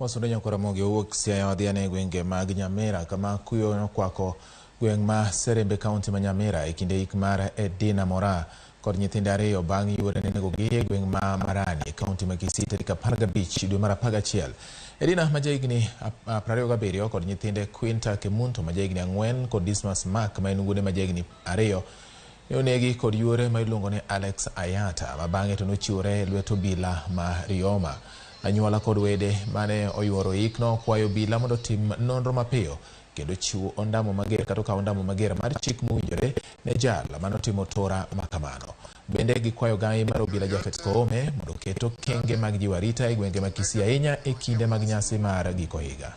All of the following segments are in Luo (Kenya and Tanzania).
Wasundo Nyakwar Ramogi owuok Siaya wadhi ane e gwenge mag Nyamira kama kuyo nokwako gweng' ma Serembe kaunti ma Nyamira e kinde ik mar Edina Moraa kod nyithinde ariyo bang' yuore ne negogi e gweng' ma Marani e kaunti ma Kisii tarik 15 dwe mar 11. Edina ma jahigni 27 kod nyithinde Quinta Kemunto ma jahigni 4 kod Dismas Mark ma en wuode ma jahigni 2 ne onegi kod yuore ma iluongo ni Alex Ayata ma bang'e to nochiwore e lwet obila ma Rioma. Anyuola kod wede mane oyuoro ikno kwayo obila mondo otim nonro mapiyo kendo chiw ondamo mager kata okaw ondamo mager mar chik mowinjore ne jal manotimo tora makamano. Bende gikwayo gai mar obila Japhet Koome mondo oket okenge mag jiwo arita e gwenge ma Kisii ahinya e kinde mag nyasi mar giko higa.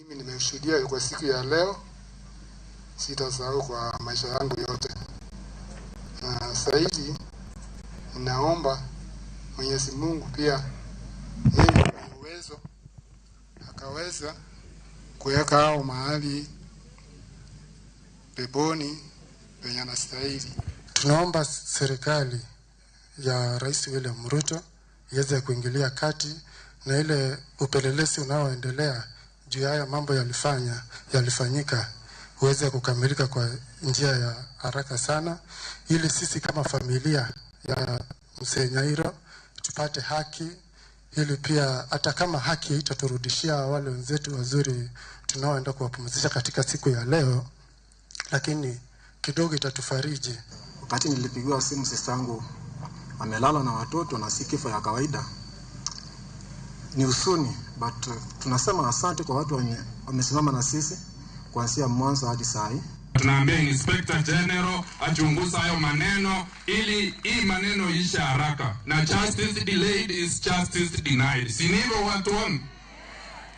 Mimi nimeshuhudia kwa siku ya leo, sitasahau kwa maisha yangu yote. Na zaidi ninaomba Mwenyezi Mungu pia yeye mwenye uwezo akaweza kuweka hao mahali peponi penye anastahili. Tunaomba serikali ya Rais William Ruto iweze kuingilia kati na ile upelelezi unaoendelea juu ya haya mambo yalifanyika uweze kukamilika kwa njia ya haraka sana, ili sisi kama familia ya Mzee Nyairo tupate haki, ili pia hata kama haki itaturudishia wale wenzetu wazuri tunaoenda kuwapumzisha katika siku ya leo, lakini kidogo itatufariji. Wakati nilipigiwa simu sistangu amelala na watoto na si kifo ya kawaida, ni huzuni, but tunasema asante kwa watu wenye wamesimama na sisi kuanzia mwanzo hadi saa hii. Tunaambia Inspector General achunguze hayo maneno ili hii maneno ishe haraka, na justice delayed is justice denied. Si ndivyo watu wangu?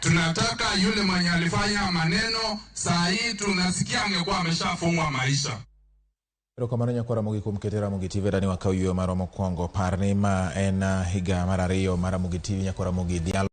Tunataka yule mwenye alifanya maneno saa hii tunasikia angekuwa ameshafungwa maisha. Erokamano Nyakwar Ramogi kuom keto Ramogi TV dani wakaw yueyo marwa mokwongo. Par ni ma en higa mar ariyo mar Ramogi TV Nyakwar Ramogi dhialo.